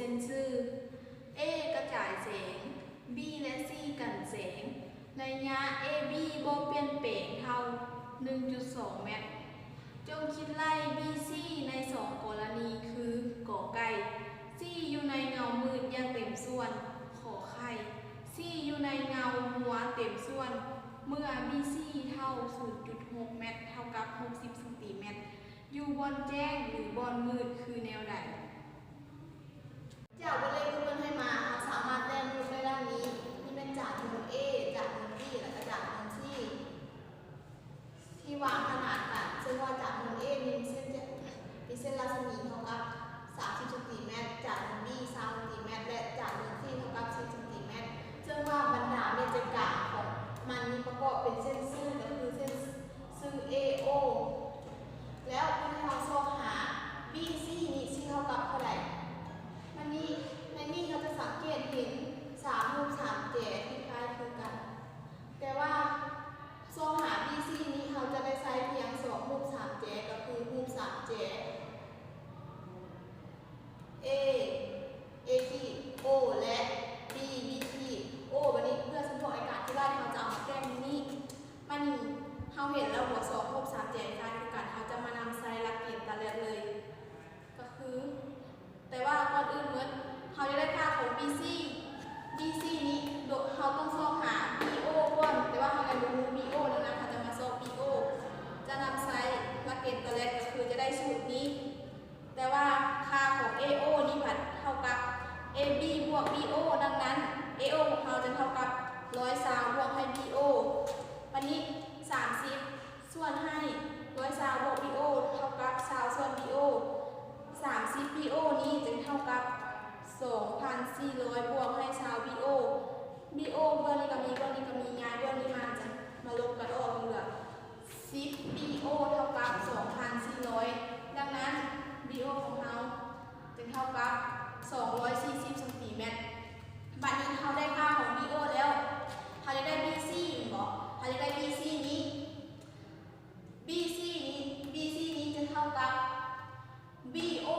ນຊື່ A ກະຈາຍແສງ, B ແລະ C ກັນແສງ. ໄລຍະ AB ບໍ່ປ່ຽນແປງເທົ່າໜຶ່ງຈຸດສອງແມັດ. ຈົ່ງຄິດໄລ່ BC ໃນສອງກໍລະນີຄື ກອໄກ່ C ຢູ່ໃນເງົາມືດຢ່າງເຕັມສ່ວນ, ຂໍໄຂ່ C ຢູ່ໃນເງົາມົວເຕັມສ່ວນ ເມື່ອ BC ເທົ່າສູນຈຸດຫົກແມັດ ເທົ່າກັບຫົກສິບຊັງຕີແມັດ ຢູ່ບ່ອນແຈ້ງ ຫຼື ບ່ອນມືດຄືແນວໃດ? ຈາກບົດເລກທີ່ເພິ່ນໃຫ້ມາ ເຮົາສາມາດແຕ້ມຮູບໄດ້ດັ່ງນີ້. ນີ້ແມ່ນຈາກໜ່ວຍ A, ຈາກໜ່ວຍ B ແລະກະຈາກໜ່ວຍ C ທີ່ວາງຂະໜານກັນ, ເຊິ່ງວ່າຈາກໜ່ວຍ A ມີເສັ້ນ ມີເສັ້ນລັດສະໝີເທົ່າກັບສາມສິບຊັງຕີແມັດ, ຈາກໜ່ວຍ B ຊາວຊັງຕີແມັດ ແລະ ຈາກໜ່ວຍ C ເທົ່າກັບສິບຊັງຕີແມັດ. ເຊິ່ງວ່າບັນດາເມັດໃຈກາງຂອງມັນນີ້ປະກອບເປັນເສັ້ນຊື່ ກໍຄືເສັ້ນຊື່ AO ແລ້ວເພິ່ນໃຫ້ເຮົາຊອກຫາ BC ນີ້ຊິເທົ່າກັບເທົ່າໃດ. ມານີ້ ໃນນີ້ເຮົາຈະສັງເກດເຫັນສາມຮູບສາມແຈທີ່ຄ້າຍຄືກັນ, ແຕ່ວ່າຊອກຫາ BC ນີ້ເຮົາຈະໄດ້ໃຊ້ພຽງສອງຮູບສາມແຈ ກໍຄືຮູບສາມແຈ A, A ຂີດ O ແລະ B, B ຂີດ O. ບັດນີ້ເພື່ອສະເພາະໃນການທີ່ວ່າເຮົາຈະເອົາມາແຕ້ມຢູ່ນີ້. ມານີ້ເຮົາເຫັນແລ້ວບໍ່ ສອງຮູບສາມແຈຄ້າຍຄືກັນ, ເຮົາຈະມານຳໃຊ້ຫຼັກເກນຕາແລັດເລີຍ ກໍຄື ແຕ່ວ່າກ່ອນອື່ນໝົດ ເຮົາຢາກໄດ້ຄ່າຂອງ BC, BC ນີ້ໂດ ເຮົາຕ້ອງຊອກຫາ BO ກ່ອນ, ແຕ່ວ່າເຮົາຍັງບໍ່ຮູ້ BO ດັ່ງນັ້ນເຮົາຈະມາຊອກ BO ຈະນຳໃຊ້ຫຼັກເກນຕາແລັດ ກໍຄືຈະໄດ້ສູດນີ້. ແຕ່ວ່າຄ່າຂອງ AO ນີ້ພັດເທົ່າກັບ AB ບວກ BO ດັ່ງນັ້ນ AO ຂອງເຮົາຈະເທົ່າກັບຮ້ອຍຊາວບວກໃຫ້ BO ບັດນີ້ສາມສິບສ່ວນໃຫ້ຮ້ອຍຊາວບວກ BO ເທົ່າກັບຊາວສ່ວນ BO. ສາມສິບ BO ນີ້ຈະເທົ່າກັບສອງພັນສີ່ຮ້ອຍບວກໃຫ້ຊາວ BO. BO ເບື້ອງນີ້ກໍມີ ເບື້ອງນີ້ກໍມີ ຍ້າຍເບື້ອງນີ້ມາ ຈະມາລົບກັນອອກ ເຫຼືອສິບ BO ເທົ່າກັບສອງພັນສີ່ຮ້ອຍ. ດັ່ງນັ້ນ BO ຂອງເຮົາຈະເທົ່າກັບສອງຮ້ອຍສີ່ສິບຊັງຕີແມັດ. ບັດນີ້ເຮົາໄດ້ຄ່າຂອງ BO ແລ້ວ ເຮົາຢາກໄດ້ BC ແມ່ນບໍ່? ເຮົາຢາກໄດ້ BC ນີ້ BC ນີ້ BC ນີ້ຈະເທົ່າກັບ BO